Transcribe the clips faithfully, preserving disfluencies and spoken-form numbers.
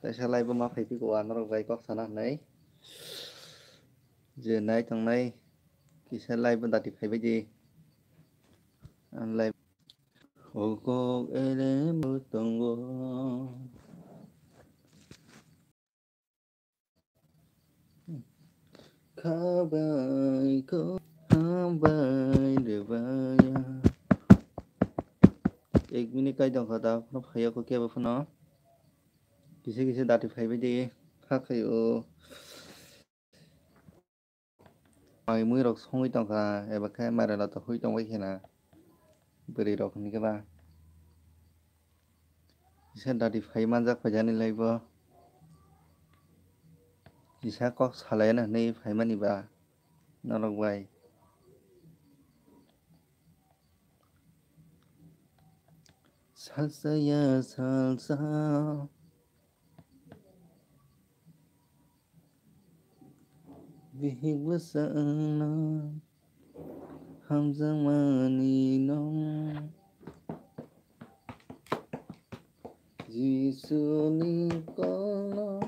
Kaisa live o ma phai phiko, ah, norok bai kok sana hwnwi. Je nai tongnai kisa live o dati phaibai di. Ang live. O kok elem bo tongo. Khabai ko, khabai de baya. Ek minute kai tong kha da, phano phaiya ko kebo phano. Kisa kisa dati phaibai di, kha khai o. Mai mui rok songwi tong kha, eba khe mairala to hui tong bai khena. Bwrwi rok hwnwi khe ba. Kisa dati phai manjak phaijani lai bo. Kisa kok salai na hwnwi phaimani ba. Norok bai. Salsa ya salsa. Bihik bwsa wngna hamjakmani nong. Jisuni kokno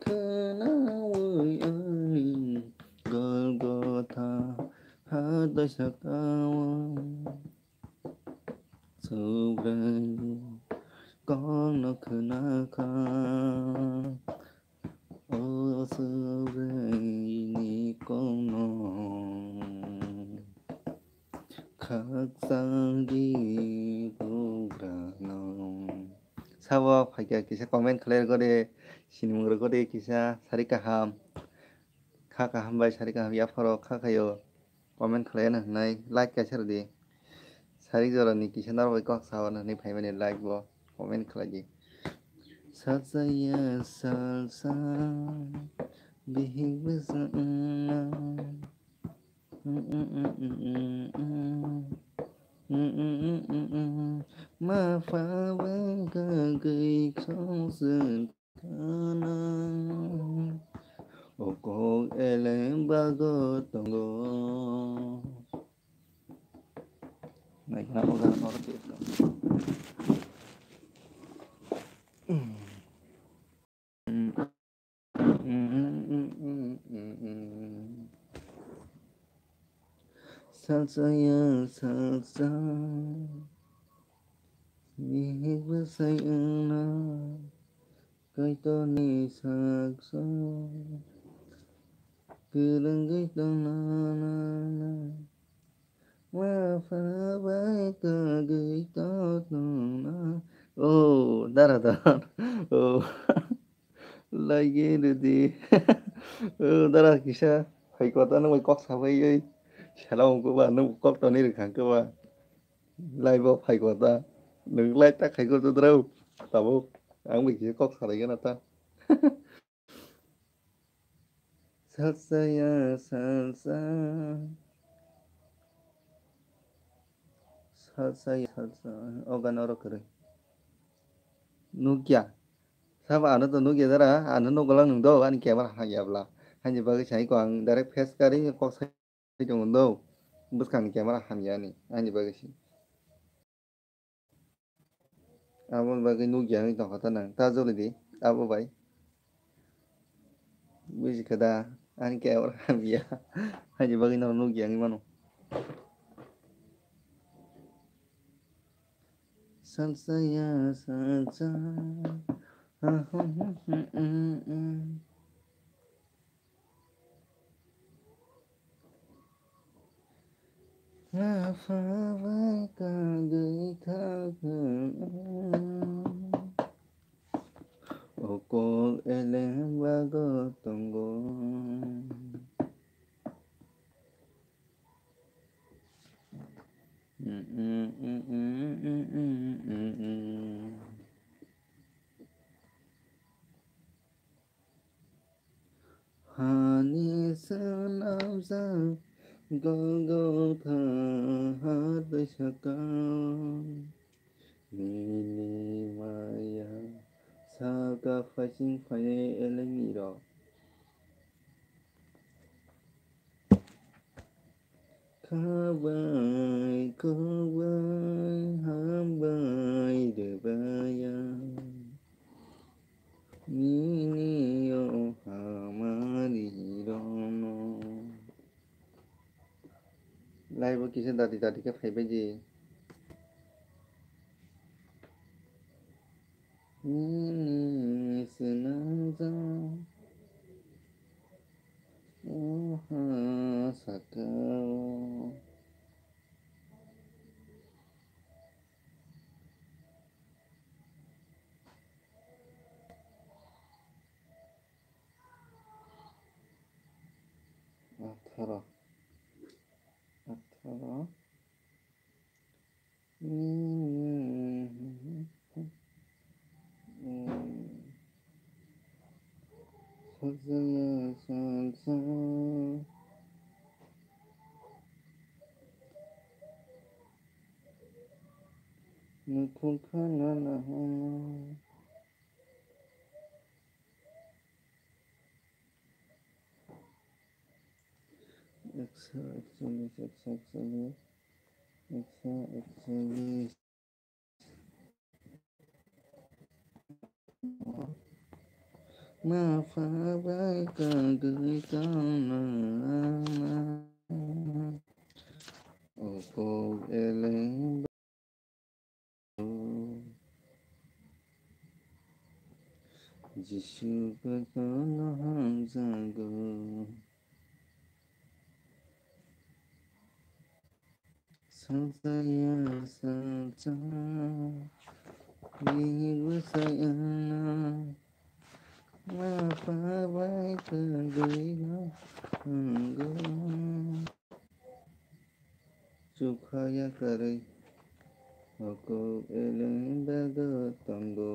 khwnaui ang Golgotha hathái sakao. Subraiyung kokno khwna kha. O Subraiyungni kokno khakchang di bugrano. Sabo phaikha kisa comment khlai rwgwi di, sinimung rwgwi di kisa sari kaham. Kha kaham bai sari kaham yapharo kha khayo. Comment khlai na hwnwi like kaisa rwdi. Sari jorani kisa norok bai kok sawana hwnwi phaimani like bo comment khlai di. Salsa ya salsa, bihik bwsa wngna. Ma pha bai kagwi khongsa Kana o kok elem bago tongo. Naikna o gan oro tip. Salsa ya salsa. Bihik bwsai wngna. Kaitorni saksa kwrwngwi tongna, ma pha bai kagwi tongna. Oh, dara, dara. Oh. Laigi rwdi. Oh, dara kisa phai kota nang bai kok sabai oi. Sala ungkuba nang kok toni rwkha keba. Lai bo phai kota. Nang lai ta khai kota drao. Tabuk ang bai kisa kok salai gana ta. Salsa ya salsa. Salsa ya salsa. O gana oro kwrwi. Nukya. Sabo ano to nukya dara, ano nukla nung do, ani camera hamya bla. Hani bagwi sai ko ang direct face kari kok sai tongo do. Bwskang ni camera hamya ani, ani bagwi si. Abo bagwi nukya wngwi tongkha ta nang, ta joli di, abo bai. Buji kha da, ani camera hamya. Hani bagwi no nukya wngwi mano. Salsa ya salsa. Ma pha bai kagwi kha kha. O kok elem bago tongo. Hani swnamjak Golgotha hathái sakao. Nini maya saka phaising phainai elengni rok. Khabai, khukbai, hambai, rwbaiya. Nini o hamari rono. Live o kisa dati dati khe phaibai di. Nini swnamjak o ha saka o. Atharo. Atharo. Sajaya sajaya. Nukhung khana naha. Ekso ekchollis, ekso ekchollis, ekso ekchollis. Ma pha bai kagwi tongno ama. O kok eleng. Jisu kotorno hamjago. Sajaya sajak bini bwsai wngno. Ma pha bai kagwino wngo. Chukha yakarwi hokok eleng bago tongo.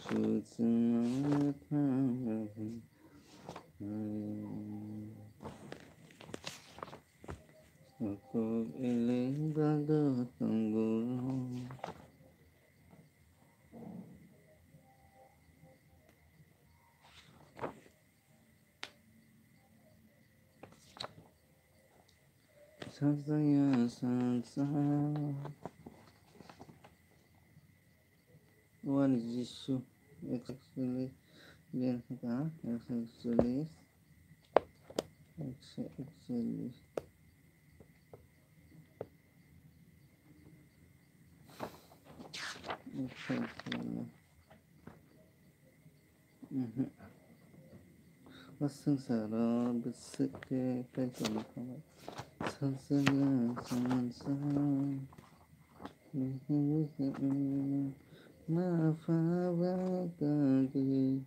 Chuchungno thangwi hokok eleng bago tongo. Sajaya sajak. Wani Jisu. Ekso ekchollis. Biar kata. Ekso ekchollis. Ekso ekchollis. Ekso ekchollis. Mhm. O swngcharo bwswk khe kaitorni khambai. Sajaya sajak. Ma pha bai kagwi.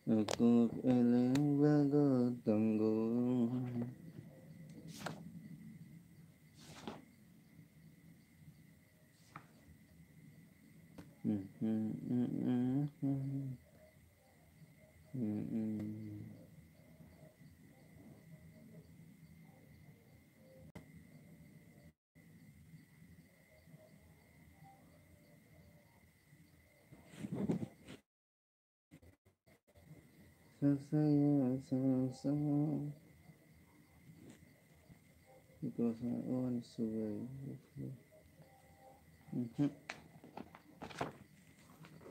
Hokok eleng bago tongo. Sajaya sajak. Iko sa, o ani subrai. Mhm.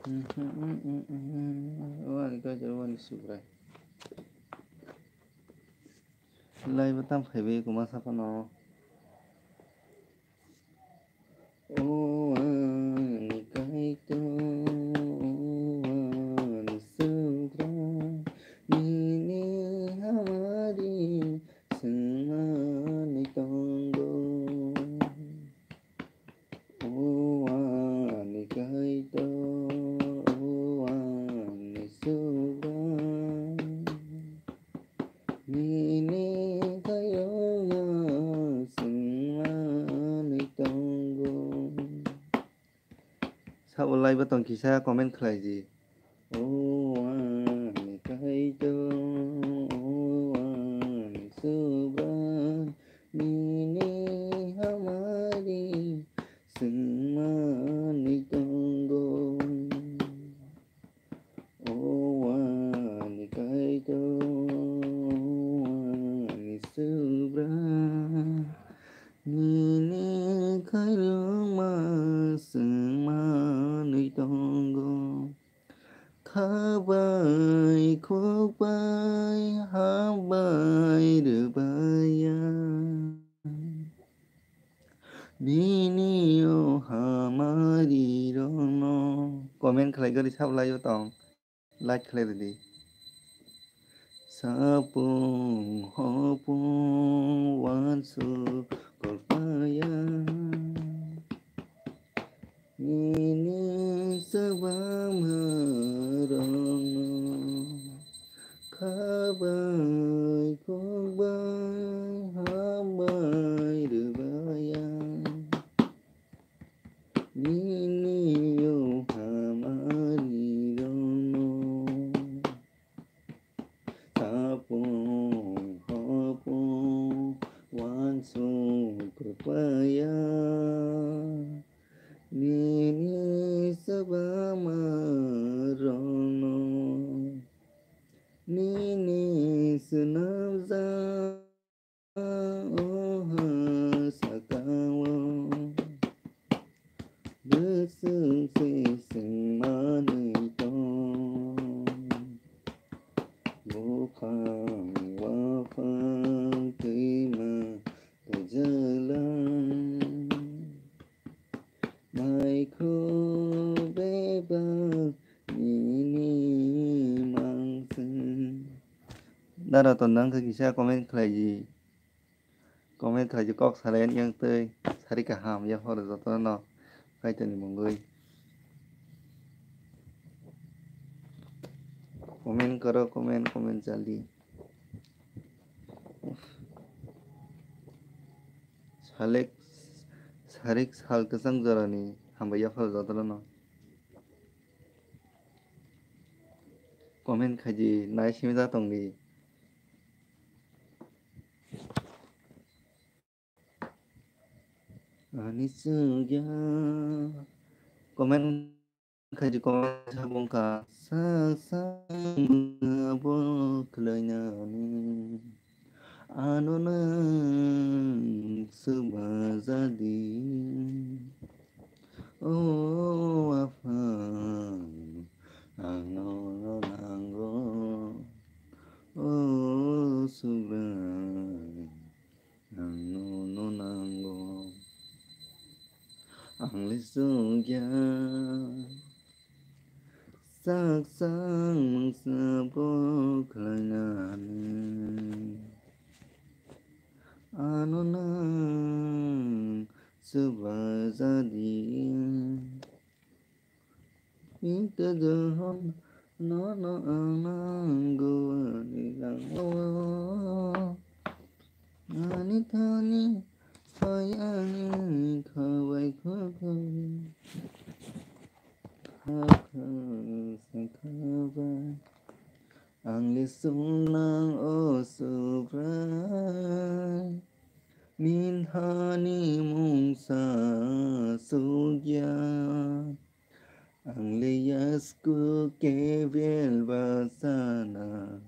Mhm, mhm, mhm. O ani kaitor, o ani subrai. Live o tamo phaibai kuma saphano. O ani kaitor, o ani subrai, nini hamari swngmani tongo. O ani kaitor, o ani subrai, nini khairokno swngmani tongo. Sabo live o tong kisa comment khlai di. O ani kaitor, o ani subrai, nini hamari swngmani tongo. O ani kaitor, Khabai khukbai hambai rwbaiya nini o hamari rokno. Comment khlai gori sab lai o tong. Like khlai rwdi. Sapung hopung wansu kolpaya. Nini sabama rokno khabai khukbai hambai rwbaiya. Nini o hamari rokno. Sapung hopung wansu kolpaya. Nini sabama rokno. Nini swnamjak o ha sakao. Bwswk se swngmanwi tong. Buphang waphang twima twijlang. Maikhu bebak nini mangsing. Dara to nang khe kisa comment khlai di. Comment khlai di, kok salai yang twi sari kaham yaphar jotono Kaitorni mungwi. Comment koro, comment, comment jaldi. Salek, sarik sal kwchang jorani hambai yaphar jotono. Comment khaidi, nai simi da tongdi. Ani sugya. Comment khaidi, comment sabung kha. Sak sak abo khlainani. Ano nang subajadi. O aphang, ang nono nango. O subrai, ang nono nango. Ang le sugya. Sak sak mungsa bo khlainani. Ano nang subajadi. Ita jahon nono ang nanggo ani lango. Ani thani phai ani khabai khabai. Khakha sakhabai. Ang le sumnang o subrai. Ninhani mungsa sugya. Ang le yasku kebel basana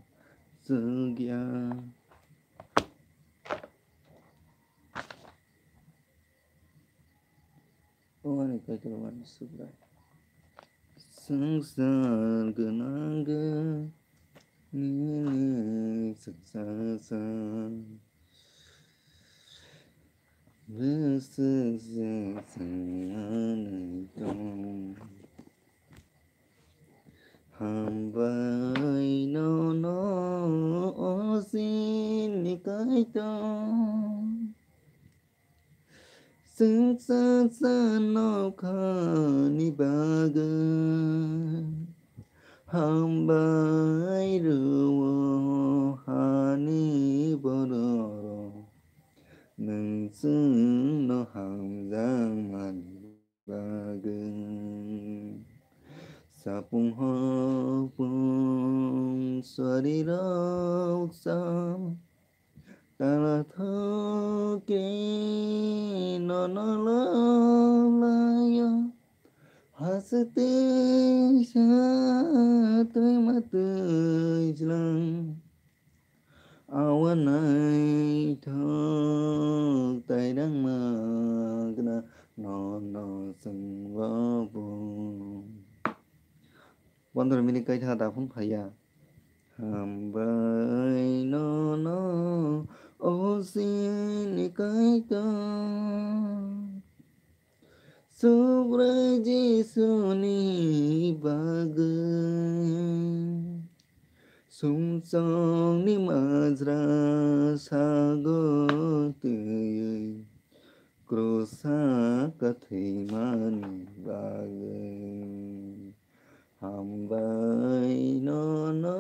sugya. O ani Kaitor wani subrai. Swngchar gwnang gwnang nini swngchar sa. Bwswk se swngmanwi tong. Hambai nono o chini Kaitor. Chwngsacha nokhani bagwi hambai rwo hani bororok, nwng chwngno hamjakmani bagwi. Sapung hopung suarirok sam Tala thokri nono lolayo. Haswk twi sa twi ma twi chwlang. Awa naithok tairang magna nono chwng lobo. Pondro minute kaitha da phone phaiya. Hambai nono o sini kaitor. Subrai Jisuni bagwi. Sumsokni majra sago twiwi. Krosa kathwimani bagwi. Hambai nono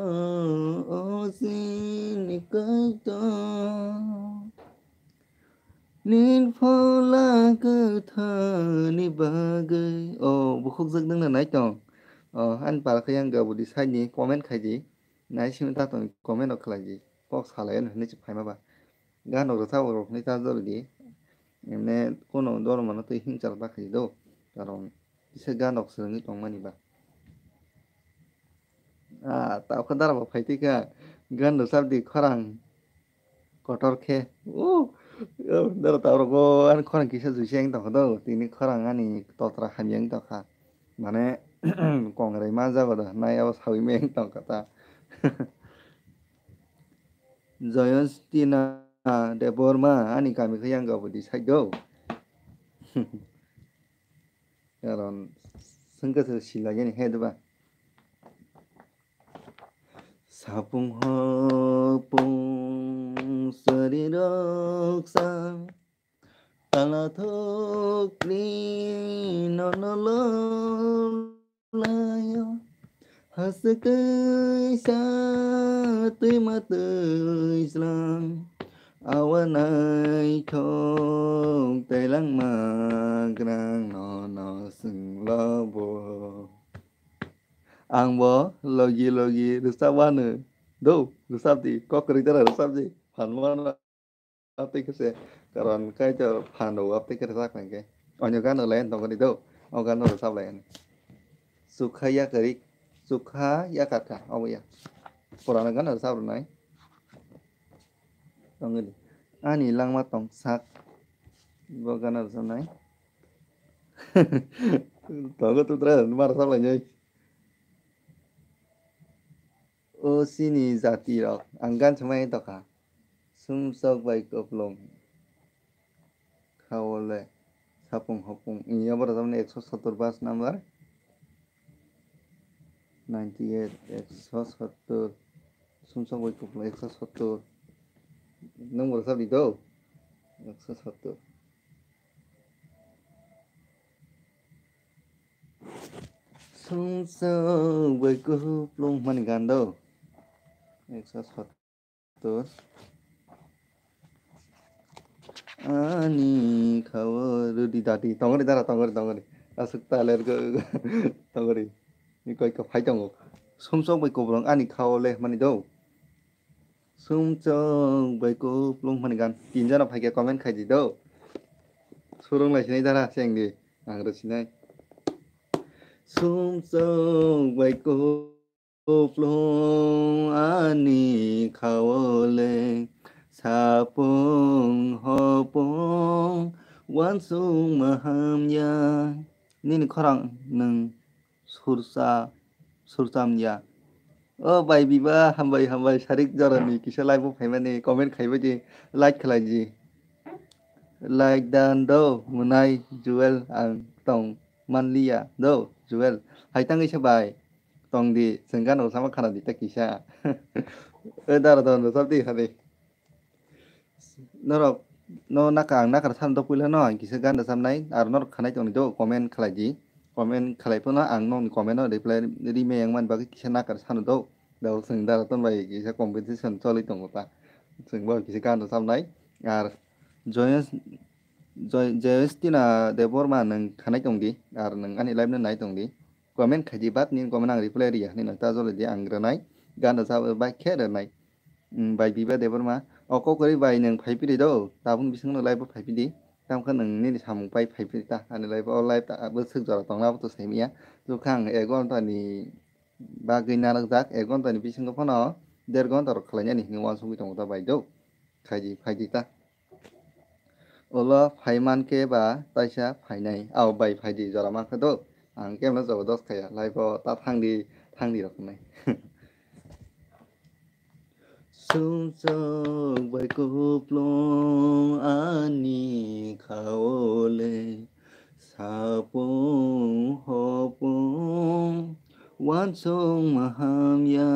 o sini kaitor. Nin phola kwthani bagwi. O, bukhukjak nungna nai tong. O, ani pal khe yang gabudi side ni comment khai di. Nai simi ta tong comment rok khlai di. Kok salai ano hinwi se phaima ba. Gan rok rwchap rok hinwi ta jori di. Emne kono dorma no twi himchar ta khai do. Karon kisa gan rok swrwngwi tongmani ba. Ah, ta khe dara bo phai twi kha. Gan rwchap di khorang. Kotor khe. O, o, dara ta rok o ani khorang kisa juise wng tong kha do. Tini khorang ani totra hamya wng tong kha. Mane, kongrai ma jago do. Nai abo sawi me wng tong kha ta. Joyostina Debbarma, ani kami khe yang gabudi side o. Karon, sengke se sila gini he diba. Sapung hopung sari roksa, tala thokni nono lo layo. Haswk kaisa twima twi slang. Awa naithok tei langma grang nono swnglo bo. Ang bo logi logi rwchap wano. Do, rwchap di, kok kwrwi dara rwchap di. Phan mano. Aptwi khe se, karon kaitor phan rw aptwi khe rwchak nai khe. Onyo gano lai tongoni do, o gano rwchap lai ani. Chukha yakarwi, chukha yakarkha, obo ya. Purana gano rwchap rwnai. Tongoni. Ani langma tong sak. Bo gano rwchapnai. Tongo tutra, ma rwchap lainai. O chini jati rok, ang gan swmai tokha. Sumsok bai kuplung. Khao le, sapung hopung. Ini abo rwchapni ekso sottor bas number. Ninety eight, ekso sottor. Sumsok bai kuplung ekso sottor. Nung bo rwchap di do? Ekso sottor. Sumsok bai kuplung mani gan do. Ekso sottor. Ani khao rudi dadi. Tongori dara, tongori, tongori. Aswk taler go, tongori. Ni koi ka phai tongo. Sumsok bai kuplung ani khao le mani do. Sumsok bai kuplung mani gan. Tinjana phaikhe comment khai di do. Surung lai sinai dara seng di. Ang rw sinai. Sumsok bai kuplung ani khao le. Sapung hopung wansuk maham ya. Nini khorang nwng sursa, sursamya. O bai biba, hambai, hambai, sarik jorani kisa live o phaimani comment khaibai di, like khlai di. Like dan do, mwnai, Joel, ang tong manliya do, Joel. Hai tangwi se bai, tong di, chwng gano sama khana di ta kisa. O dara don rwchap di, hadi. Norok no naka ang nakar san do puila no ang kisa gan rwchapnai, aro norok khanai tongni do comment khlai di, comment khlai phano ang nokni comment no reply ri me yang man bagwi kisa nakar san do. Dao chwng dara ton bai kisa competition choli tongo ta, chwng bo kisa gan rwchapnai. Ar Joyes, Joy, Joyestina Debbarma nwng khanai tong di, ar nwng ani live no nai tong di, comment khai di, but nini comment ang reply riya hinwi no ta joli di, ang rwnai, gan rwchap bai khe rwnai. Bai biba Debbarma, o kokori bai nwng phai phiri do, tabuk bising no live o phai phiri, tamkha nwng nini samung pai phai phiri ta, ani live o live ta bwswk jora tongna abo to sai manya, jukha ang ek ghonta ni bagwi narwkjak, ek ghonta ni bisingo phano der ghonta rok khlai nani hinwi uansugwi tongo ta bai do, khai di phai di ta. Ulo phai man khe ba taisa phainai. Ao bai phai di jora man khe do. Ang kemno jobo dos khaya. Live o ta thang di. Thangdi rok nai. Sumsok bai kuplung ani khaole, sapung hopung wansung mahamya.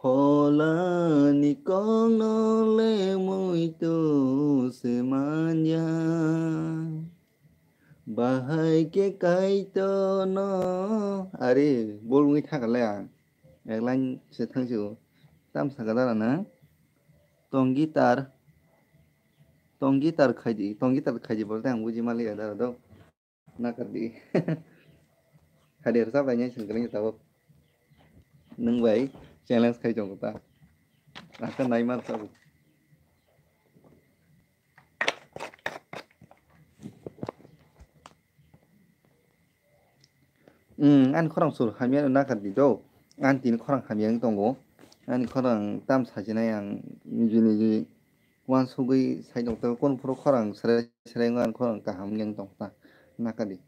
Pholani kokno le muitu se manya. Bahai khe Kaitor no. Are, bol wngwi thaka le ang. Ek line se thang si o. Tam saka dara na. Tong guitar. Tong guitar khaidi. Tong guitar khaidi bolte ang buji maliya dara do. Nakar di. Hadir sa bai nyai sengkring tabuk. Nung bai challenge khai tongo ta. Aka nai mar tabuk. Hmm, ani khorang sur hamya no nakar di do. Ani tini khorang hamya wng tongo. Ani khorang tam sajinai ang niji niji wansugwi sai tong tongo. Kon phuru khorang serai serai wng ani khorang kaham wng tong ta. Nakar di.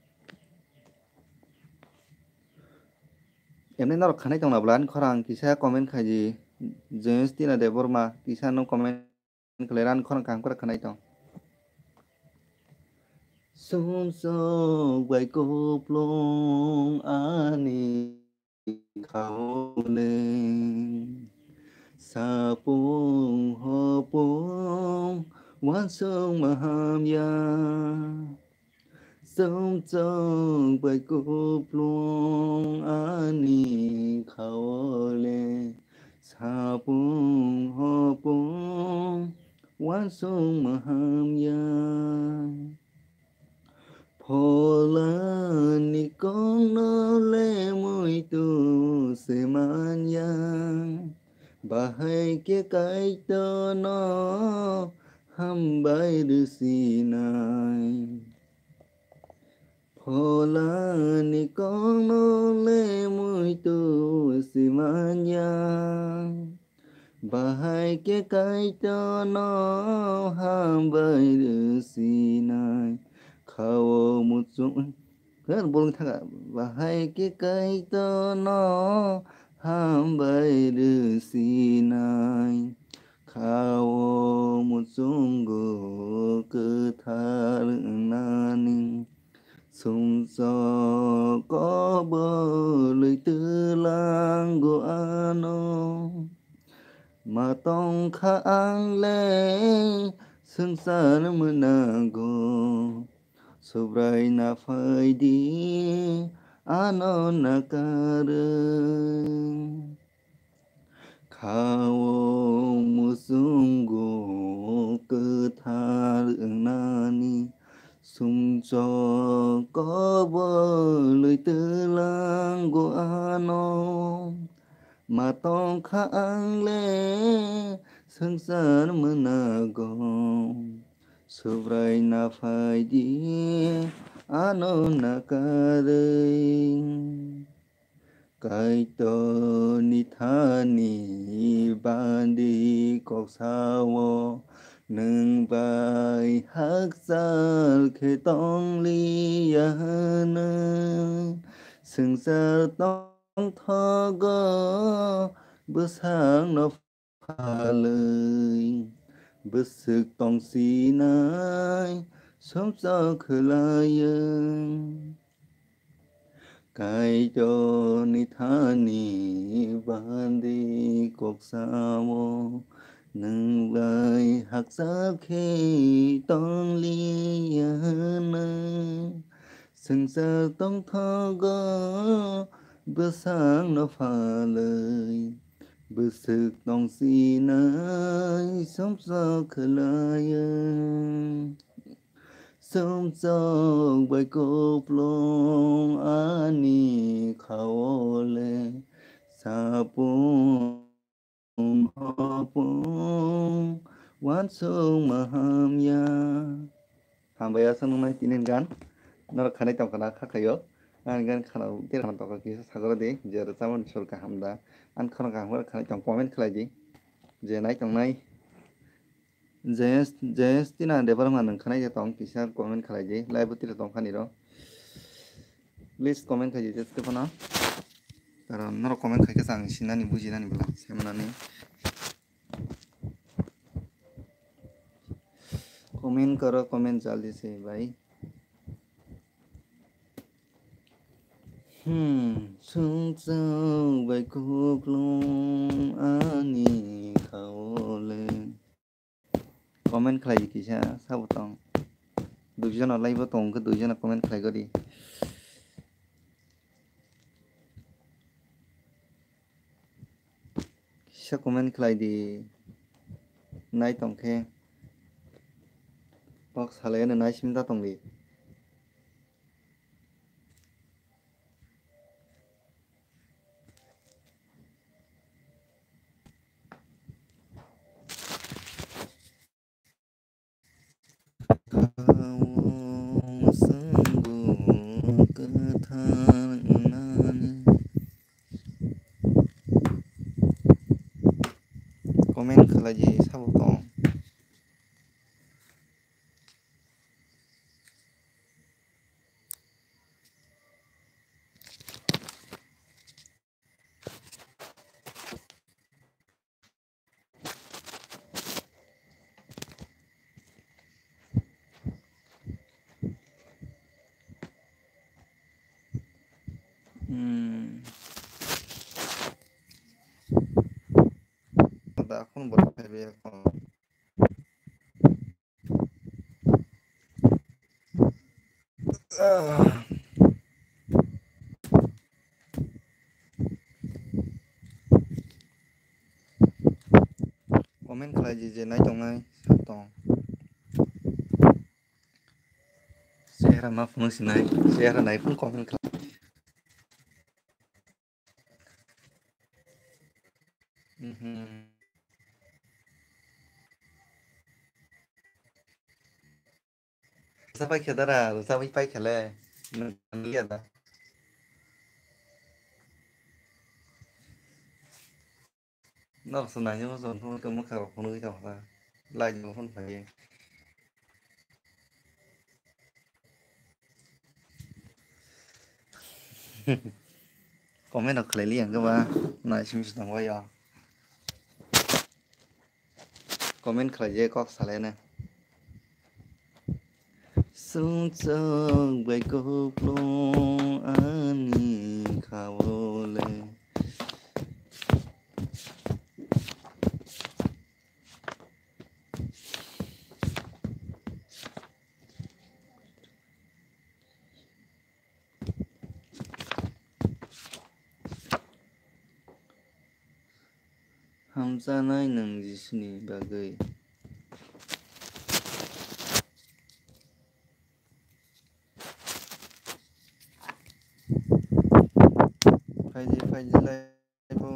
Emni norok khanai tongna bwla ani khorang kisa comment khai di. Joyostina Debbarma kisa no comment khlai ani khorang kaham khe khanai tong. Sumsok bai kuplung ani khaole, sapung hopung wansung mahamya. Sumsok bai kuplung ani khaole, sapung hopung wansung mahamya. Pholani kokno le muitu se manya. Bahai khe Kaitor no hambai rwsinai. Pholani kokno le muitu se manya. Bahai khe Kaitor no hambai rwsinai. Khao muchung. Her bolong thaga. Bahai khe Kaitor no hambai rwsinai. Khao muchungo kwthar wngnani. Sumsok kobului twlango ano. Ma tongkha ang le swngchar mwnago. Subrai na phaidi ano nakarwi. Khao muchungo kwthar wngnani sumsok kobului twlango ano. Ma tongkha ang le swngchar mwnago. Subrai na phaidi ano nakarwi. Kaitorni thani bandi kok sao, nwng bai hakchal khe tong liya hwnwi. Swngchar tongthogo bwsakno phalwi, bwswk tongsinai sumsok khwlaiwi. Kaitorni thani bandi kok sao, nwng bai hakchal khe tong liya hwnwi. Swngchar tongthogo bwsakno phalwi, bwswk tongsinai sumsok khwlaiwi. Sumsok bai kuplung ani khao le, sapung hopung wansuk ma hamya. Hambai aswk nuknai tini gan. Norok khanai tongkha na kha khaio. Ani gan khana tei khana tongkha kisa sagoro di je rwchapmani sur kaham da. Ani khorang kaham khe khanai tong comment khlai di. Je nai tongnai. J S, J S Tina Debbarma nwng khanai je tong kisa comment khlai di. Live bo tira tongkha niro. Please comment khai di tei phano. Karon norok comment khai khe ang sinani bujinani bwla semanani. Comment karo, comment jaldi se bhai. Hmm, sumsok bai kuklung ani khao le. Comment khlai di kisa, sabo tong. Duijona live o tong khe duijona comment khlai gori. Kisa comment khlai di. Nai tong khe. Kok salai no nai simi ta tong di. Khaung swngo kwthar wngnani. Comment khlai di sabo tong. Hmm. Da, এখন বড় খাইবে এখন। Comment khlai di je nai tongnai sak tong. Chehra ma phunuk sinai, chehra nai phun comment khlai. Mhm. Rwchapbai khe dara, rwchapwi pai khe le. Nwng liya da. Norok se nainai bo chwng phone khe mwkhang rok phunugwi tongkha. Like bo phone phaiwi. Comment rok khlai li ang khe ba nai simi se tongbai o. Comment khlai je kok salai na. Sumsok bai kuplung ani khao le. Hamjaknai nwng Jisuni bagwi. Phaidi, phaidi lai bo.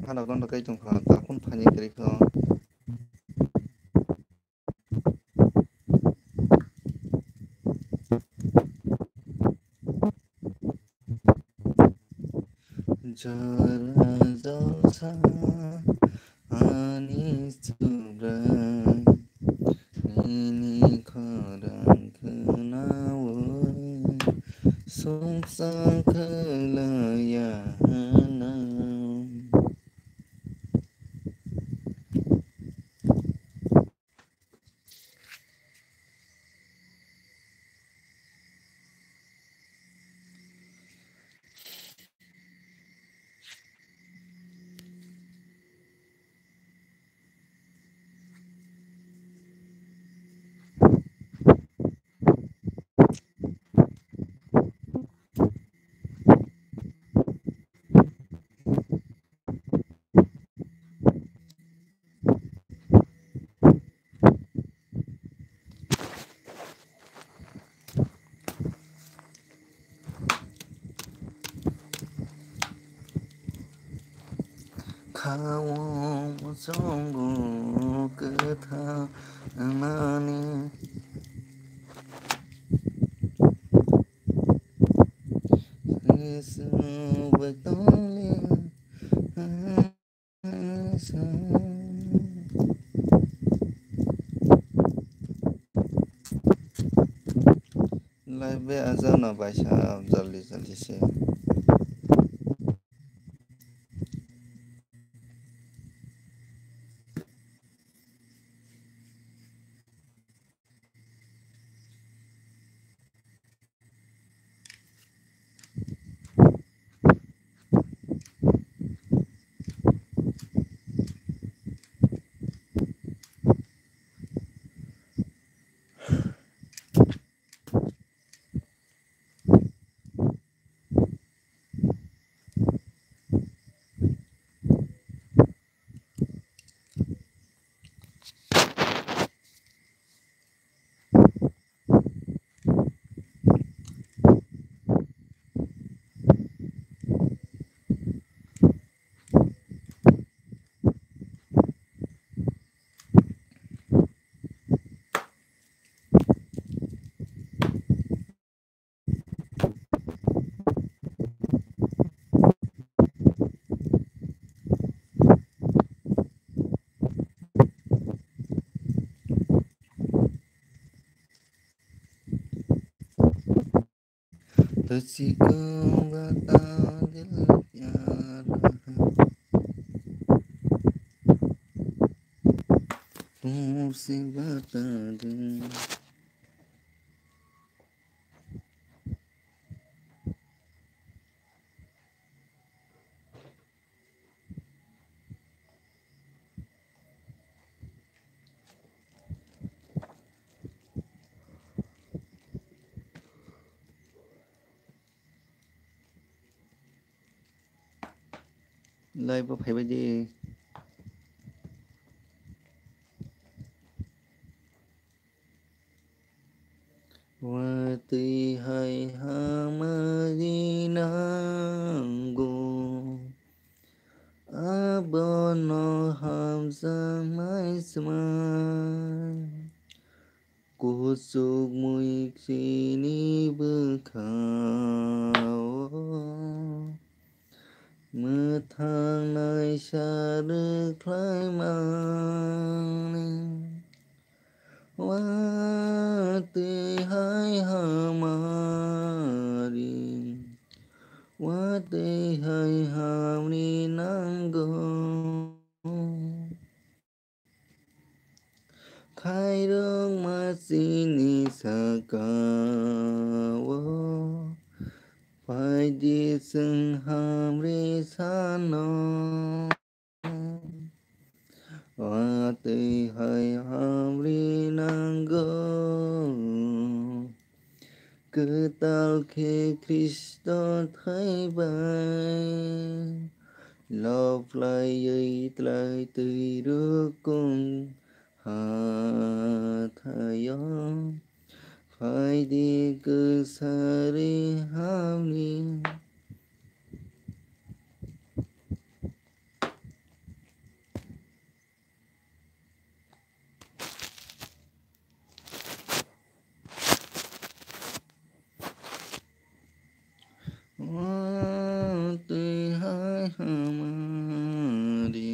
Hano gondo kai tongkha, takun phani kwrwi kho. Jora jalsa ani Subrai, nini khorang khnaui sumsok khlaiya hwnwi. Khaung chongo kwthar mani. Live bai ajak no baisa jaldi jaldi se. Tuchikung bata dil pyara hai. Tumse bata dil. Live o phaibai di. Watwi hai hamari nango, abono hamjaknai swmai. Kuchuk muiksini bwkhao mwthang naisa rwkhlaimani. Watwi hai hamari, watwi hai hamri nango. Khairok machini sakao, phaidi chwng hamri sano. Watwi hai hamri nango. Kwtal khe Khristo thaibai, loplaiwi tlai twi rukung hathaio, phaidi kwsari hamni. Watwi hai hamari.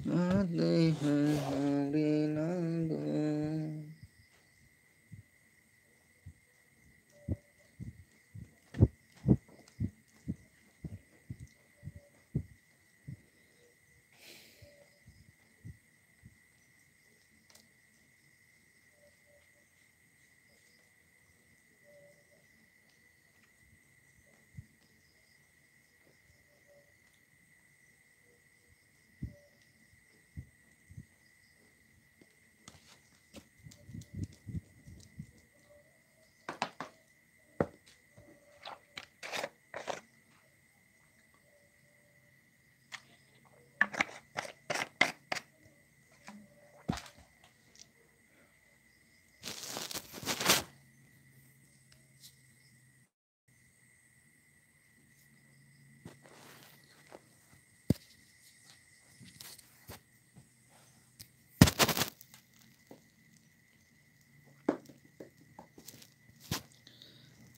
Watwi hai hamri nango.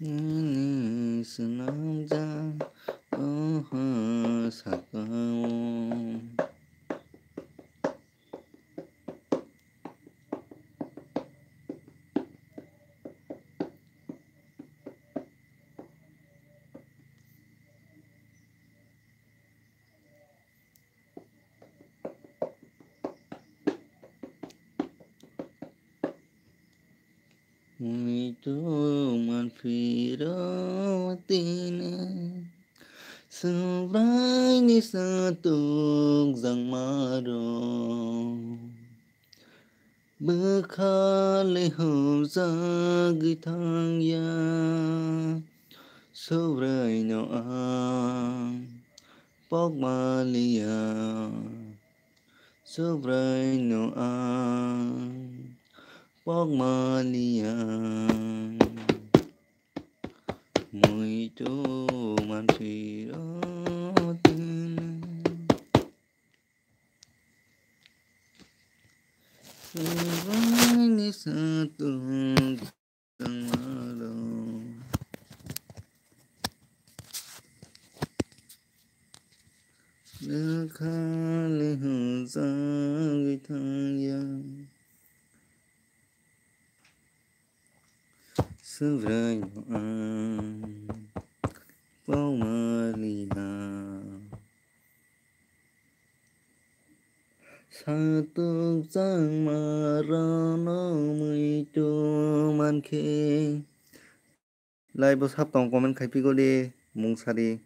Nini swnamjak oha sakao. Muitu manphiro tini, Subraini satuk jangmaro. Bwkhali hujagwi thangya, Subraino ang pokmaliya. Subraino ang pokmaliya. Muitu manphiro tini. Subraini satuk jangmaro. Bwkhali hujagwi thangya, Subraino ang pokmaliya. Satuk jangmarono muitu mankhe. Live o sab tong comment khai piko de, mung sari.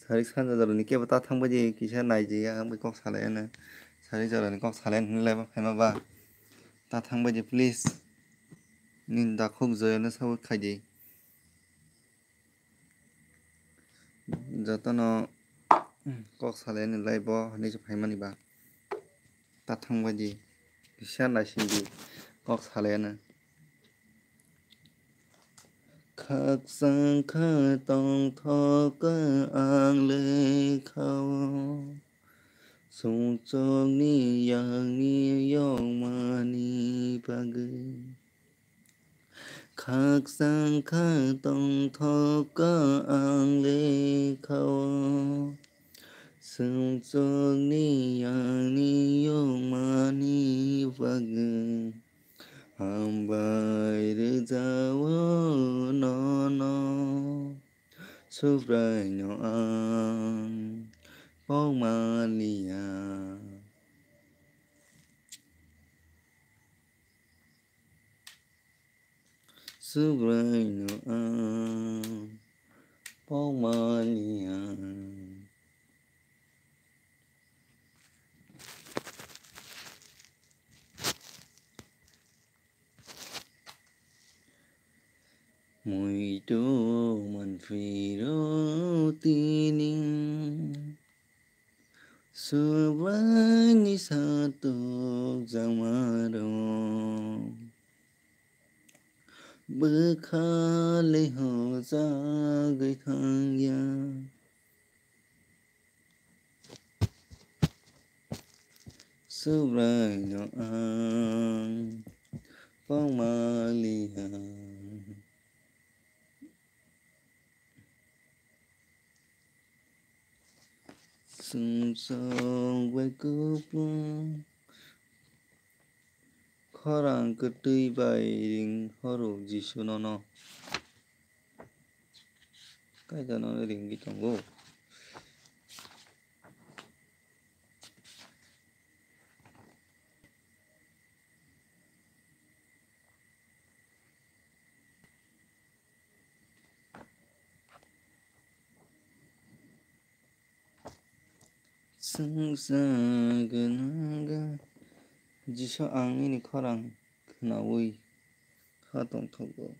Sari sanja jorani kebo ta thang baji kisa naiji ya, ang bai kok salai ano. Sari jorani kok salai hwnwi live o phaima ba. Ta thang baji please. Nini dakhuk joyano support khai di. Jotono kok salai ani live o hinwi se phaimani ba. Ta thang baji kisa naising di kok salai ano. Khakchang kha tongthok ang lekhao, sumsokni yakni yokmani bagwi. Khakchang kha tongthok ang lekhao, sumsokni yakni yokmani bagwi. Hambai rwjao nono, Subraino ang pokmaliya. Subraino ang pokmaliya. Muitu manphiro tini, Subraini satuk jangmaro. Bwkhali hujagwi thangya, Subraino ang pokmaliya. Sumsok bai kupulung, khorang kwtwi bai ring horo Jisu nono. Kaisa nono ringwi tongo. Chwngsa gwnang ga Jisu ang nini khorang khnaui kha tongthogo.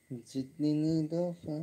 Jitnini dopha.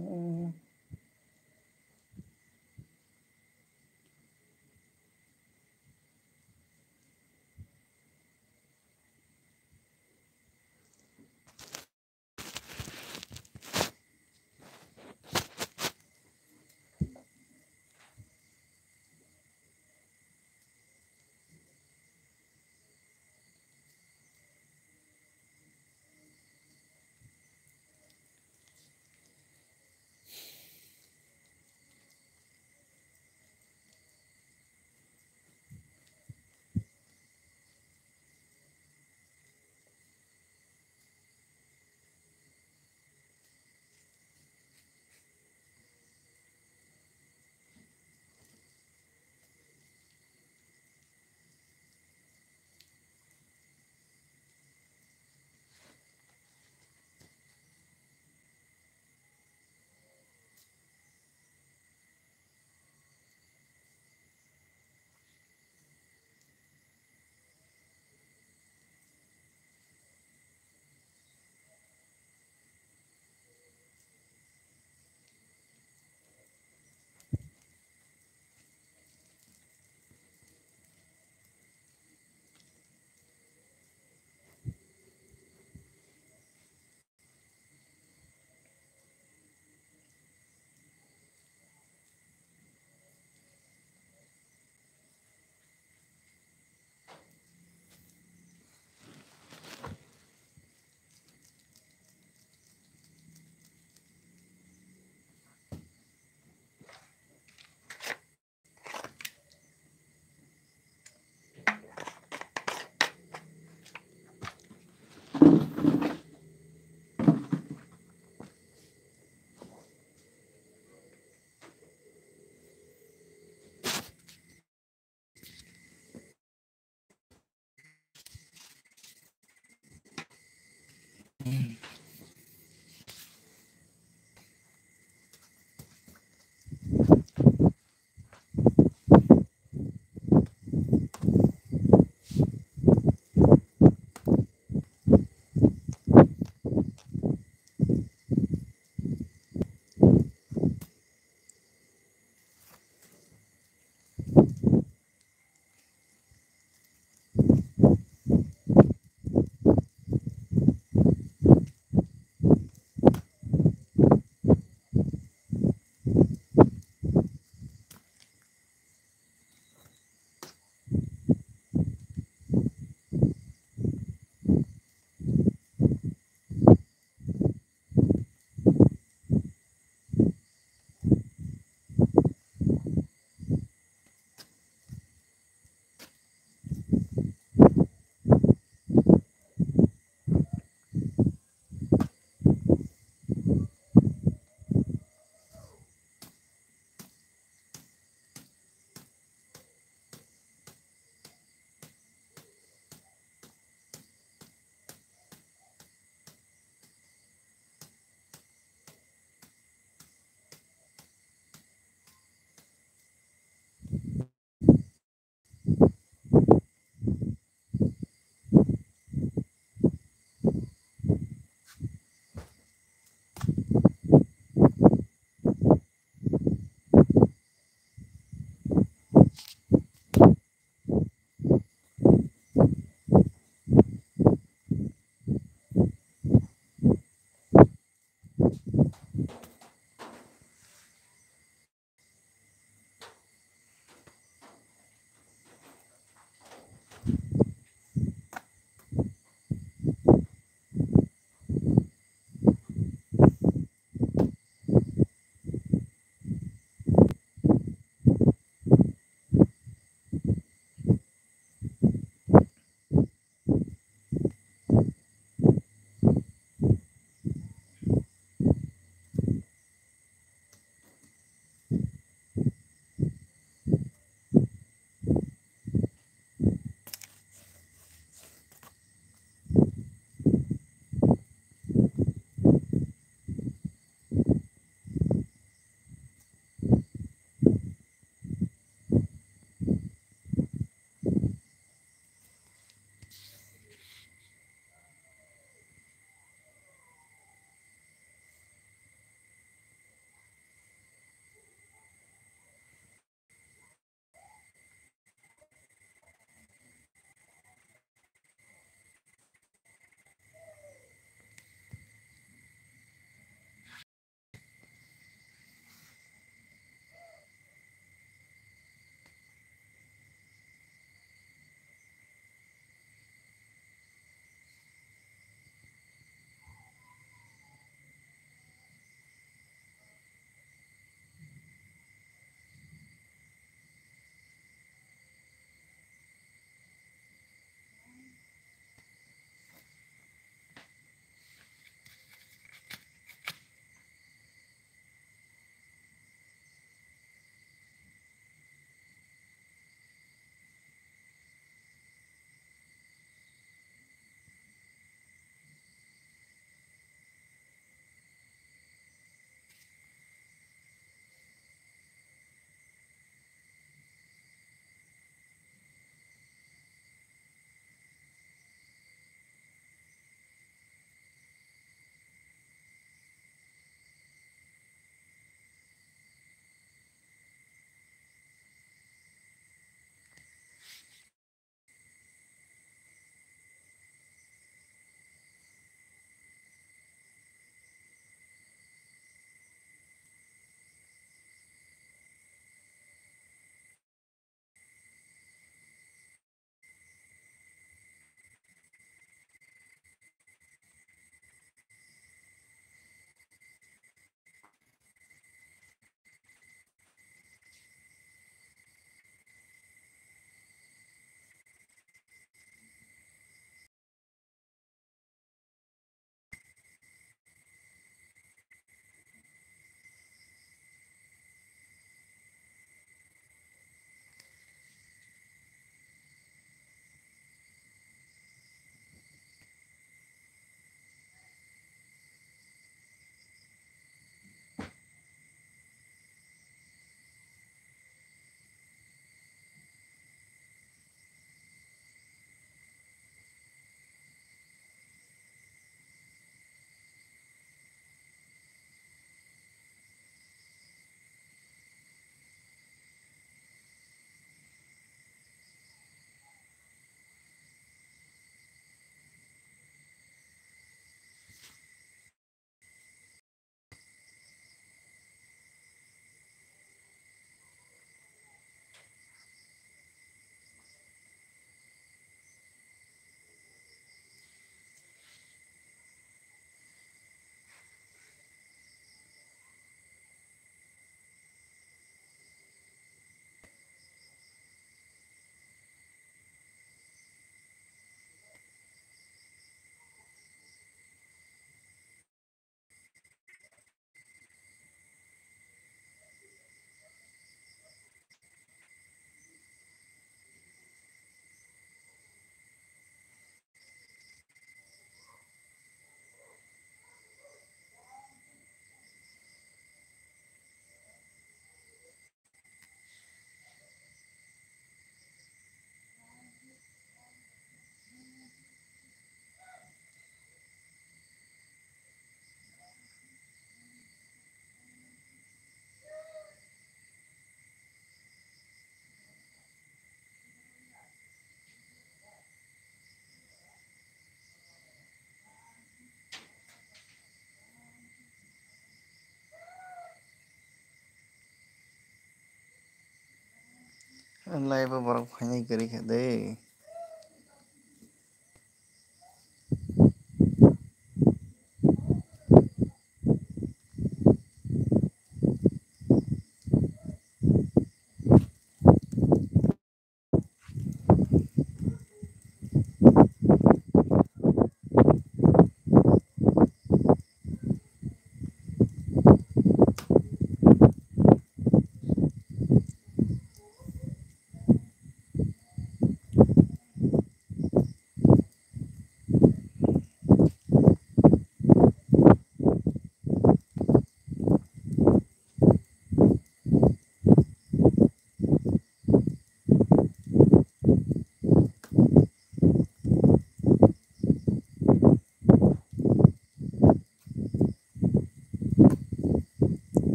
Live o borok phainai kwrwi kha de.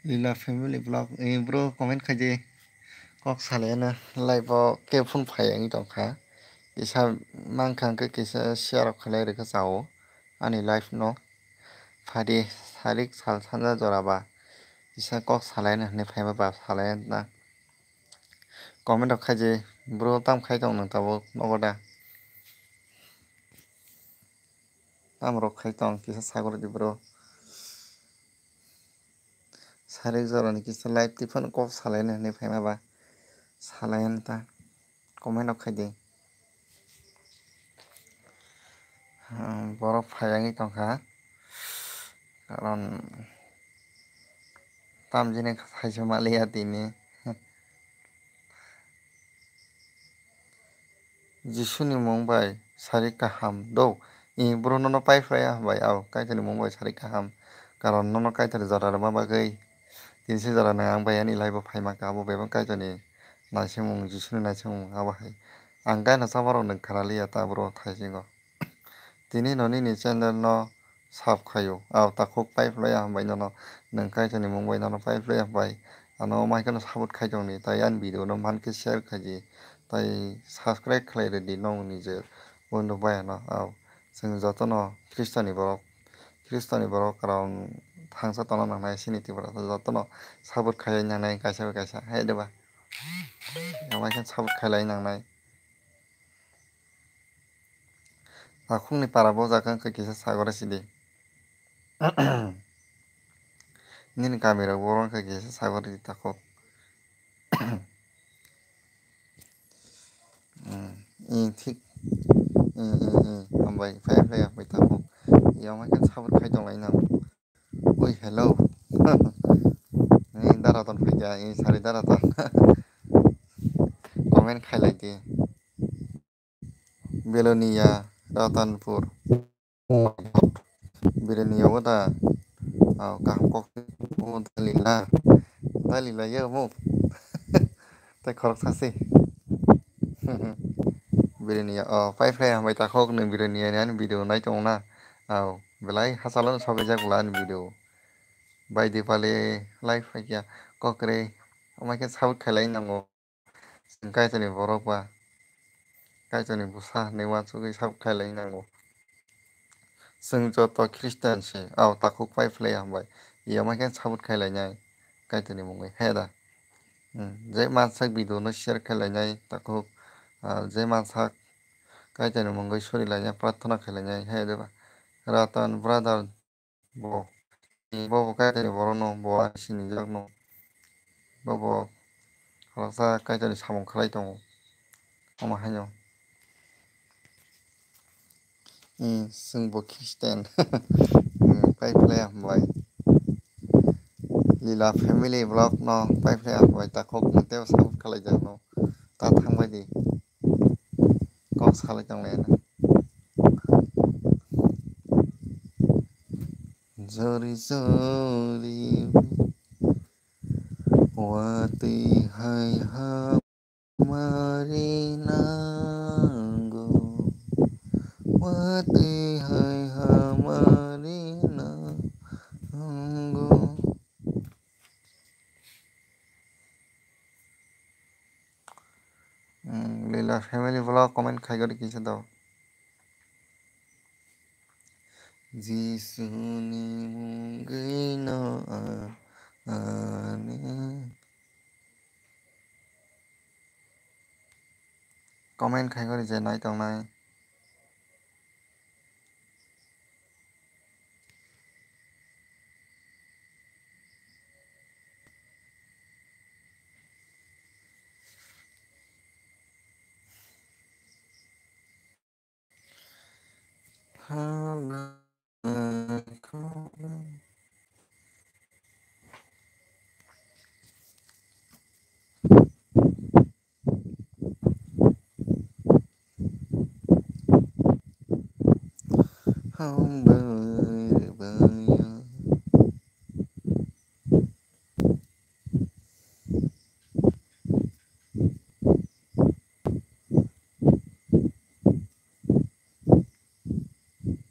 Lila family vlog, eh, bro comment khaidi, kok salai na live o ke phone phai wngwi tongkha, kisa mankha hwnkhe kisa share rok khlai rwkha chao ani live no, phadi sarik sal sanja jora ba kisa kok salai na hinwi phai ba ba salai na. Comment rok khaidi, bro, tam khai tong nang tabuk nogo da? Tam rok khai tong kisa sagor di, bro. Sarik jora ni kisa live twi phano kok salai na hinwi phai ma ba salai na ta. Comment rok khaidi. Hmm, borok phai wngwi tongkha. Karon tamjini khaisa maliya tini. Jisuni mung bai sari kaham do. I bro nono pai phlai ya bai, ao Kaitorni mung bai sari kaham. Karon nono Kaitor jora rwma bagwi tini se jora nang ang bai ani live o phaima kha, abo bebak Kaitorni naisimung, Jisuni naisimung abo hai. Ang gaina chamarok nwng kharaliya ta bro thaisingo. Tini no nini channel no sub khaio. Ao takhuk pai phlai ya hambai nono. Nwng Kaitorni mung bai nono pai phlai ya hambai. Ano mai kheno support khai tongni. Tai ani video no mankhe share khaidi. Tai subscribe khlai rwdi nong nije. Bondhu bai ano. Ao chwng jotono Khristoni borok. Khristoni borok karon thangsa tongna nangnai sini Tripura jotono support khai nangnai kaisa bai kaisa. Hai de ba. Amai khe support khailai nangnai. Takhukni para bo jaga wngkha kisa sagora sidi. Nini kamirok boro wngkha kisa sagora di takhuk. Hmm, i thik. I, i, i, hambai, phai, phai, hambai takhuk. Yamai khe support khai tonglai nang. Oi, hello. Ni dara ton phaikha, i sari dara ton. Comment khailai di. Belonia, Ratanpur. Birani yago da. Aw, kaham kok o dali la. Dali la ya mo. Tai khorok sasi. Birani ya, o, pai phlai hambai takhok nwng birani ya ani video nai tongo na. Aw, belai hachalo no sogwi jak bwla ani video. Bai Dipali live phaikya kokre. Omo khe sabuk khailai nango. Chwng Kaitorni borok ba Kaitorni bwsa hinwi uansugwi sab khailai nango. Chwng joto Christian se, aw takhuk pai phlai hambai. Yama khe sabut khailainai Kaitorni mungwi, he da? Hmm, je mansak video no share khailainai takhuk, ah, je mansak Kaitorni mungwi surilainai, prarthana khailainai, he da ba? Ratan brother, Bo, bo bo Kaitorni borokno, bo ani sinijak no. Bo bo khoroksa Kaitorni samung khlai tongo. Omo haino. Eh, chwng bo Christian. Hmm, pai phlai hambai. Lila family vlog no pai phlai hambai. Takhuk nwng teibo support khlai jak no. Ta thangbai di. Kok salai tong lai na. Jori jori watwi hai hamari nango. Watwi hai hamari nango. Hmm, Lila family vlog comment khai gori kisa do. Jisuni mungwi no a-, ani. Comment khai gori je nai tongnai.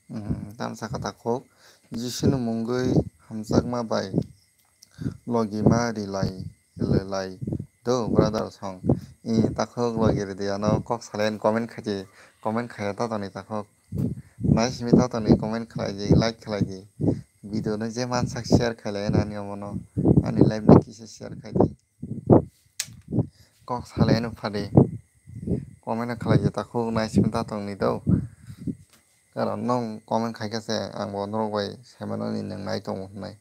Hmm, tamsa kha takhuk, Jisuni mungwi hamjakma bai logi ma rilai, rilai do brother song. I takhuk logi ridi ano kok salai comment khaidi, comment khaiya tatoni takhuk. Naisimi tatoni comment khlaidi, like khlaidi. Video no je mansak share khailai nani omono. Ani live ni kisa share khaidi. Kok salai no phadi. Comment khlaidi takhuk naisimi tatoni do. Karon nwng comment khaikha se ang bo norok bai saimanani nwng nai tongo hwnwi.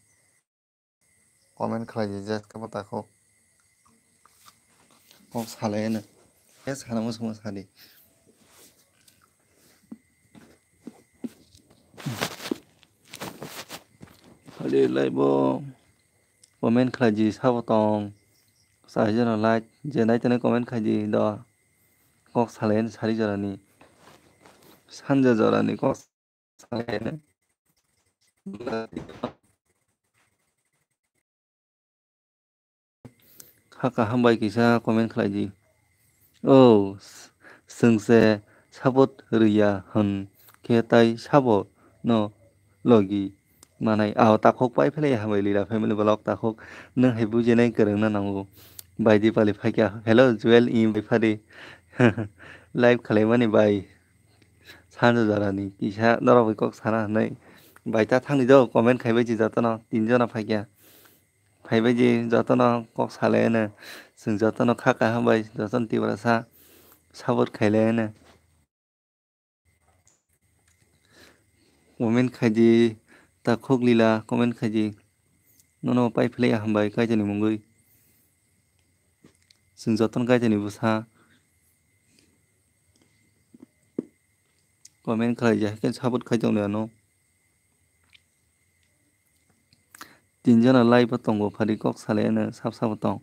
Comment khlai di je khe bo takhuk. Kok salai no. Khe sana muchungma sadi. Hali lai bo comment khlai di sabo tong. Sai jeno like je nai tene comment khlai di do. Kok salai no sari jorani. Sanja jorani kok. Kha kaham bai kisa comment khlai di. O, s-, chwng se support rwya hwn khe tai sabo no logi manai. Ao takhuk pai phele hambai Lila family vlog takhuk. Nwng hai bujinai kwrwng no nango. Bai Dipali phaikha. Hello, Joel, i bai phadi. Live khlaimani bai. Sanja jorani kisa norok bai kok sana hwnwi. Bai ta thangni do comment khaibai di jotono tin jona phaikha. Phaibai di jotono kok salai hwno. Chwng jotono kha kaham bai jotono Tiprasa support khailai hwno. Comment khaidi takhuk Lila comment khaidi. Nono pai philai hambai Kaitorni mungwi. Chwng jotono Kaitorni bwsa. Comment khlai ya, haikhe support khai tongdi ano. Tin jona live o tongo, phari kok salai ano sab sabo tong.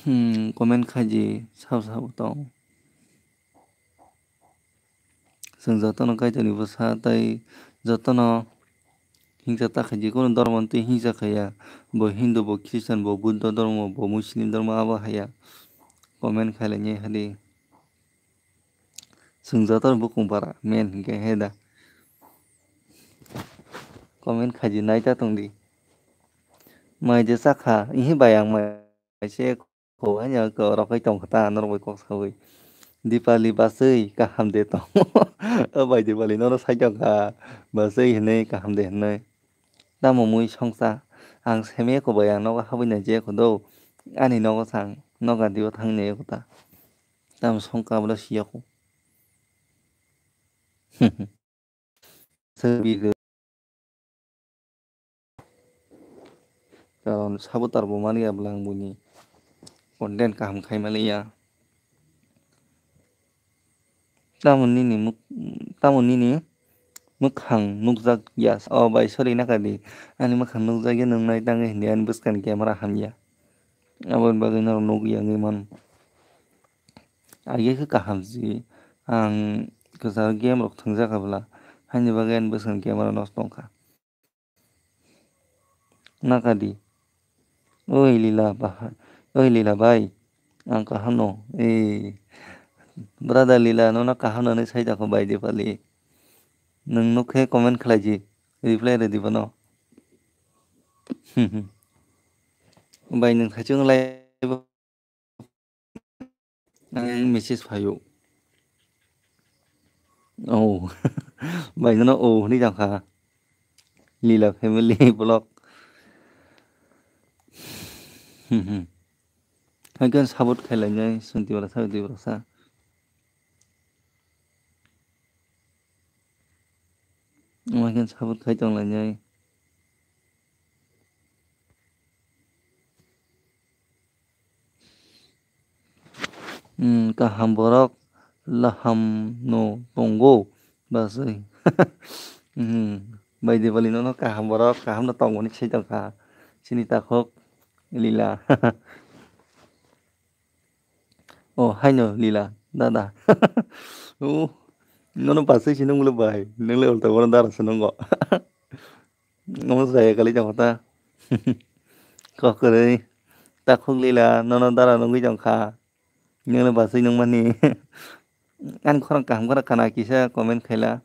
Hmm, comment khaidi sab sabo tong. Chwng jotono Kaitorni bwsa tei jotono hingsa ta khaidi, kunu dhormoni twi hingsa khaiya. Bo Hindu, bo Christian, bo Buddha dhormo, bo Muslim dhormo, abo haiya. Comment khailaiya hadi. Chwng jotono bukung bara men hinkhe he da. Comment khaidi naita tongdi. Mai je chakha, ihi bai ang mai se. Kho, hanya khe oro khai tong kha ta, norok bai kok saui. Dipali bachwi kaham de tong. O bai Dipali nono sai tong kha, bachwi hinwi kaham de hinwi. Tamo mui songsa, ang seme kho bai ang nogo habwi nai je kho do. Ani nogo sang, noga dio thang ne kho ta. Tamo songka bwla siya kho. Sir, karon sabo tarbo mani ya bwlang buni content kaham khai maliya. Tamo nini muk-, tamo nini mwkhang nukjak ya. Oh bai, sorry, nakadi. Ani mwkhang nukjak ya, nung nai tangwi hindi ani bwskang camera hamya. Aboni bagwi norok nukya wngwi mano. Age khe kaham si, ang kwcharo game rok thwngjak kha bwla, haini bagwi ani bwskang camera nosto wngkha. Nakadi. Oi Lila bahai, oi Lila bai, ang kaham no. Ee, brother Lila, nono kaham no hinwi sai tongkha bai Dipali. Nwng nuk khe comment khlai di, reply rw di bono. Bai nwng saichung live Ang message phaio. Oh. Bai nono oh hwnwi tongkha. Lila family vlog. Haikhe support khailai nai, Sunti bara sa, Sunti bara sa. Haikhe support khai tong lai nai. Hmm, kaham borok laham no tongo, bachwi. Hmm, bai Dipali nono kaham borok kaham no tongmani sai tongkha. Chini takhuk Lila. Oh, haino Lila, dada. Oh, nono bachwi si nunglo bai, nunglo ulta bono dara se nungo. Omo chaya kali tongkha ta. Kok kwrwi. Takhuk Lila, nono dara nungwi tongkha. Nungno bachwi nungmani. Ani khorang kaham khorang khana kisa comment khaila.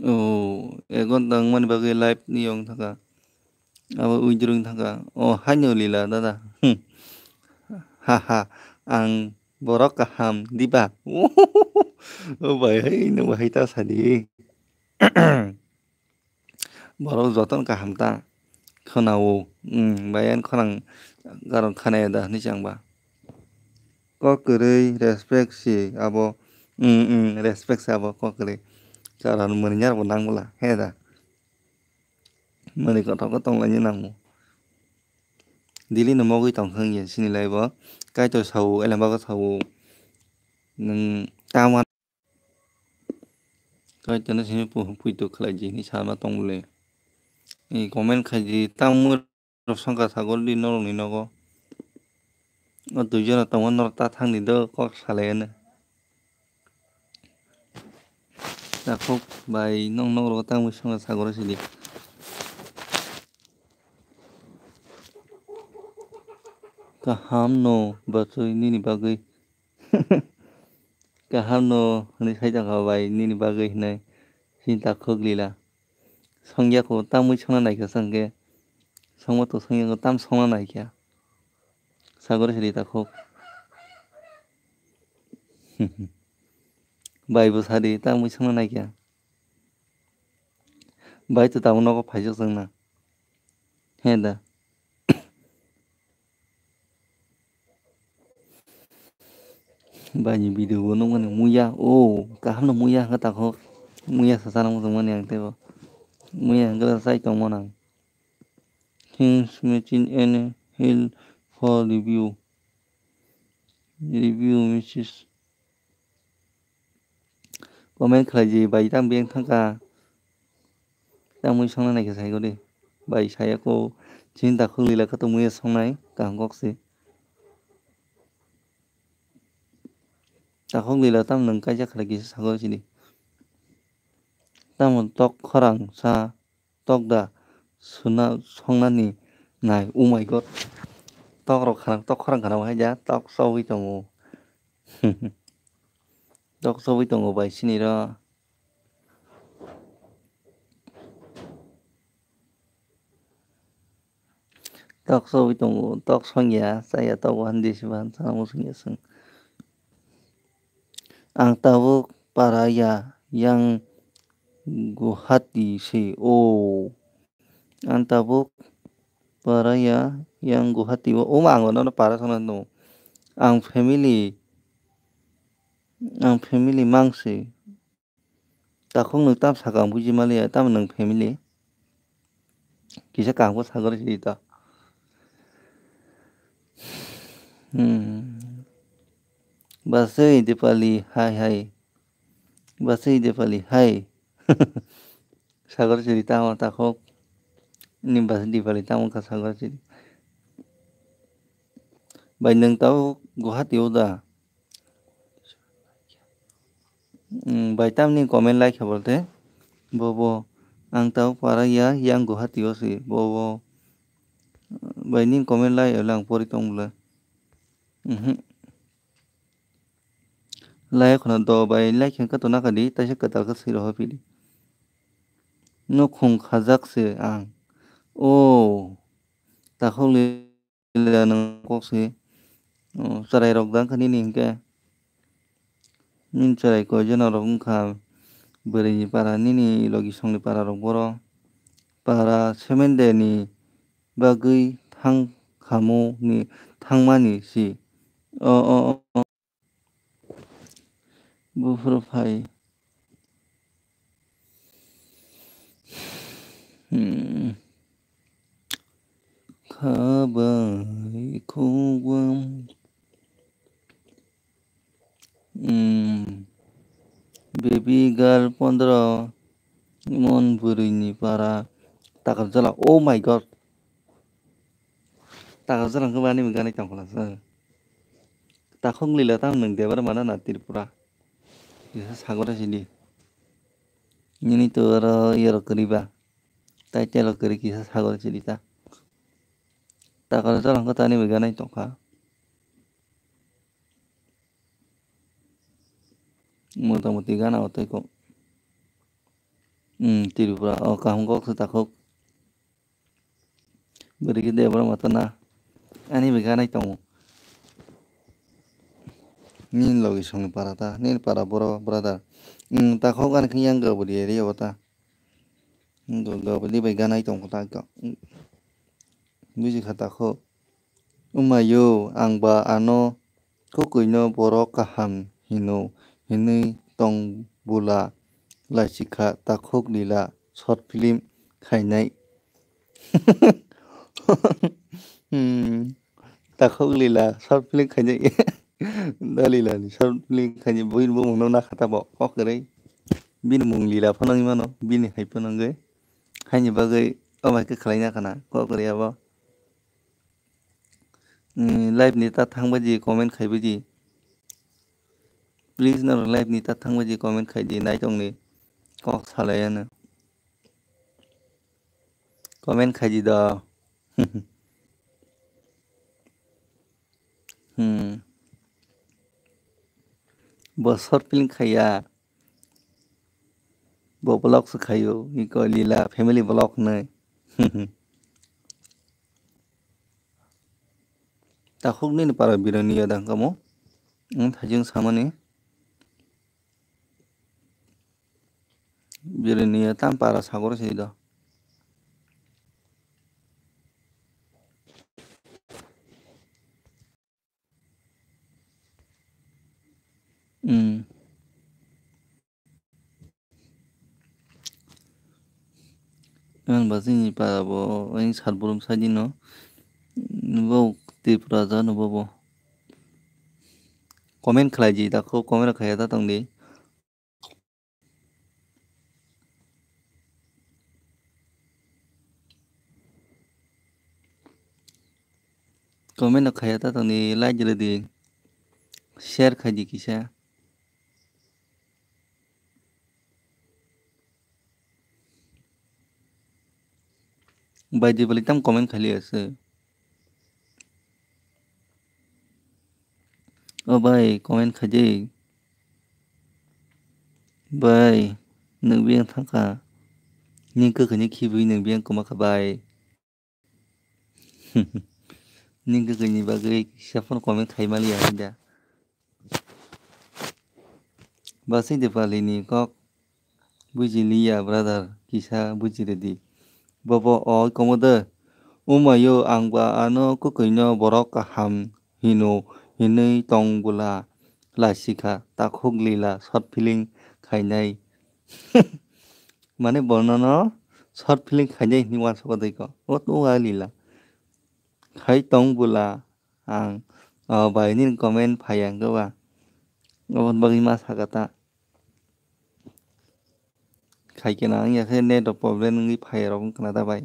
Oh, egon tangmani bagwi live ni yong thaka. Abo withdrawing thangkha. O, haino Lila, dada. Hmm. Ha, ha. Ang borok kaham, diba? O bai, hai, nwng bai hai ta sadi. Borok jotono kaham ta khwnao. Hmm, bai, ang khorang karon khanaya da, hinwi chang ba. Kok kwrwi, respect si abo. Hmm, hmm, respect si abo, kok kwrwi. Karon mwnwi yarbo nang bwla, he da. Mwnwi kothok khe tonglaini nango. Dili no mogwi tongkha wngya chini life o. Kaitor sao, elembakhe sao. Nwng tamo Kaitor no simi pu-, puitu khlai di hinwi sama tong bwle. Ni comment khai di, tamo rok songkha sagor di norok ni nogo. O duijon rok tongo, norok ta thang di do, kok salai ano. Takhuk bai, nwng nok rogo tangwi songkha sagoro sidi. Kaham no bachwi nini bagwi. Kaham no hinwi sai tongkha bai nini bagwi hinwi. Chini takhuk Lila. Songya ko tamwi songna naikha chwng khe. Songma to songya ko tam songna naikha. Sagoro sidi takhuk. Bai bo sadi, ta mui songna naikha. Bai to tabuk nogo phaijak chwngna. He da. Bai ni video bo nukmani muya. O, kaham no muya hwnkhe takhuk. Muya sa chana muchungmani ang teibo. Muya hwnkhe chai tongmani ang. Hinge machine and heel for review. Review message. Comment khlai di bai, tang beng thangkha. Tang mui songna naikhe sai gori. Bai saya ko chini takhuk Lila khe to mui songnai kaham kok se. Takhuk lila tamo nwng kaisa khlai kisa sagor sidi. Tamo tok khorang sa tok da suna songnani nai. Oh my God. Tok rok khana, tok khorang khana hai ja tok sogwi tongo. Tok sogwi tongo bai sini ro. Tok sogwi tongo, tok songya, chaya tok wan di si ban sana musung ya sung. Ang tabuk para ya yang Guwahati se o. Ang tabuk para ya yang Guwahati o. Uma ang no para sana no. Ang family, ang family mang se. Takhuk nwng tam sakang buji maliya, tamo nwng family? Kisa kaham khe sagor sidi ta. Hmm. Basui Dipali, hai, hai. Basui Dipali, hai. Sagor sidi tamo takhuk. Ni basui Dipali tamo kha sagor sidi. Bai nwng tamo Guwahati o da? Hmm, bai tamni comment like khe bolte. Bo, bo, ang tamo para ya, yang Guwahati o se. Bo, bo, bai ni comment like lang pori tong bole. Mhm. Like khona do bai like khe kato nakadi, taisa kwtal khe swi rohor pili. Nukhung khajak se ang. O, takhuk le Lila nwng kok se, o, chwrai rok da wngkha nini hinkhe. Nini chwrai koi jona rok wngkha, bwrwi ni para, nini logi songni para rok boro. Para semende ni bagwi thang khamu ni thangmani si. O, o, o, o. Buphuru phai. Hmm. Khabai khugwam. Hmm. Baby girl pondro. Mon bwrwi ni para. Takar jala. Oh my God. Takar jala khe bani gani tongkhola sa. Takhuk lila tam nwng Debbarma na, na Tripura? Kisa sagor sidi. Nini to aro iyaro kwrwi ba. Tai telo kwrwi kisa sagor sidi ta. Takar jala khe tani bai ganai tongkha. Motamoti gana o tei kok. Hmm, Tripura o kaham kok se takhuk. Bwrwi khe Debbarma ta na. Ani bai ganai tongo. Nini logi songni para ta, nini para boro brother. Hmm, takhuk ani khe yang Gabodi area o ta. Gabodi bai ganai tongkha ta. Buji kha takhuk. Wngmaio, ang ba ano kwkwino borok kaham hino hinwi tong bula laisikha takhuk lila short film khainai. Hmm, takhuk lila short film khainai. Da lila ni short film khainai bini bumung no nakha ta bo kok kwrwi. Bini mung lila phano wngwi mano, bini hai phano wngwi. Haini bagwi omo hai khe khlaina khana kok kwrwi abo. Ni live ni ta thangbaji comment khaibaji. Please norok live ni ta thangbaji comment khaidi naitongni kok salai ano. Comment khaidi do. Hmm. Bo short film khaiya. Bo vlog se khaio, iko lila family vlog hinwi. Takhuk nini para birani ya dang kamo. Ang thajing samani. Birani ya tam para sagor se do. Hmm. Ang ba chini para bo, ang sat burum sai dino. Bo Tripura ja no bo bo. Comment khlai di, ta kho comment khlai ta tong di. Comment no khaya ta tongdi, like rwdi, share khaidi kisa. Bai di bali tam comment khaili ase. O bai, comment khaidi. Bai, nwng biyang thangkha. Ni kwkhwini khibwi nwng biyang kwmakha bai. Ni kwkhwini bagwi kisa phano comment khai maliya hinda. Basai de palini kok. Bujiliya brother, kisa bujiridi. Bobo oi komo de. Umayo ang ba ano kwkhwino borok kaham hino hinwi tong bwla lasikha takhuk lila short film khainai. Mane bonono short film khainai hinwi uansukha dei ko. O to a lila. Khai tong bwla ang. O bai nini comment phai ang khe ba. Oboni bagwi ma sakha ta. Khai khe na wngya khe net rok problem wngwi phai rok wngkha na da bai.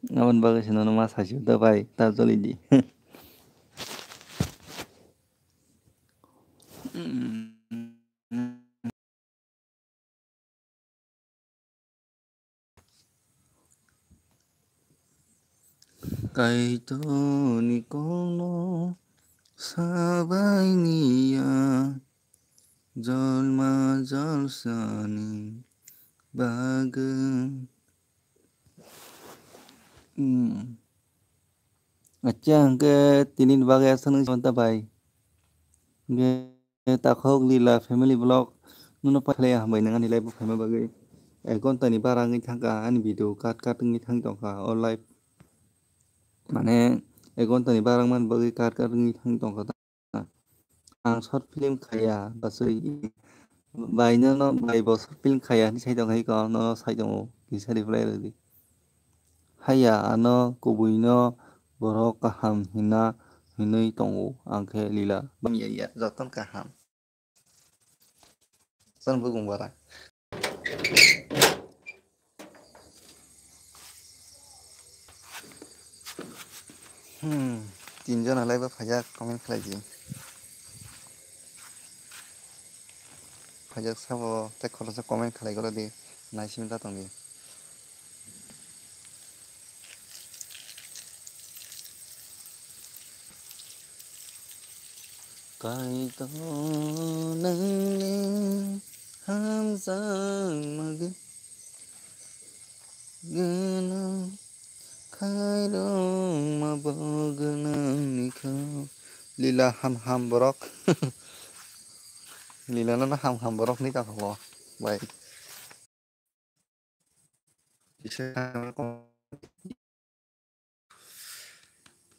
Aboni bagwi se nono ma sasi da bai ta joli di. Kaitorni kokno sabai niya, jolma jolsani bagwi. Hmm. Acha, hwnkhe tini bagwi aswk nung santa bai. Hwnkhe takhuk lila family vlog nono paikhlai hambai nang ani live o phaima bagwi. Ek ghonta ni bara wngwi thangkha ani video cut cut wngwi thang tongkha o live. Mane ek ghonta ni bara wngmani bagwi cut cut wngwi thang tongkha ta. Ang short film khaya baswi bai nono bai bo short film khaya hinwi sai tongkha iko nono sai tongo kisa reply rwdi. Haya ano kubui no borok kaham hina hinwi tongo ang khe lila. Bang ya ya joton kaham. Son bukung bara. Hmm, tinjon halai bo phaijak comment khlai di. Phaijak sabo tei khoroksa comment khlai goro di, naising ta tong di. Kaitor nangni hamjakma gwnang khairokma bo gwnangni kho. Lila ham ham borok. Lila no ham ham borok ni ta kho bai.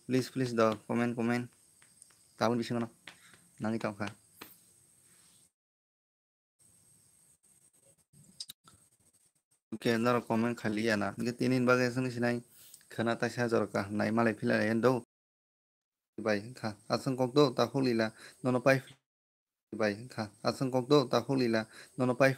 Please, please, do comment, comment. Tabun bisingo no nangwi tongkha. Okay, norok comment khailiya na. Hwnkhe tini bagwi aswk sinai khwna taisa jora kaham nai malai philai do. Bai wngkha aswk kok do takhuk lila nono pai. Bai wngkha aswk kok do takhuk lila nono pai.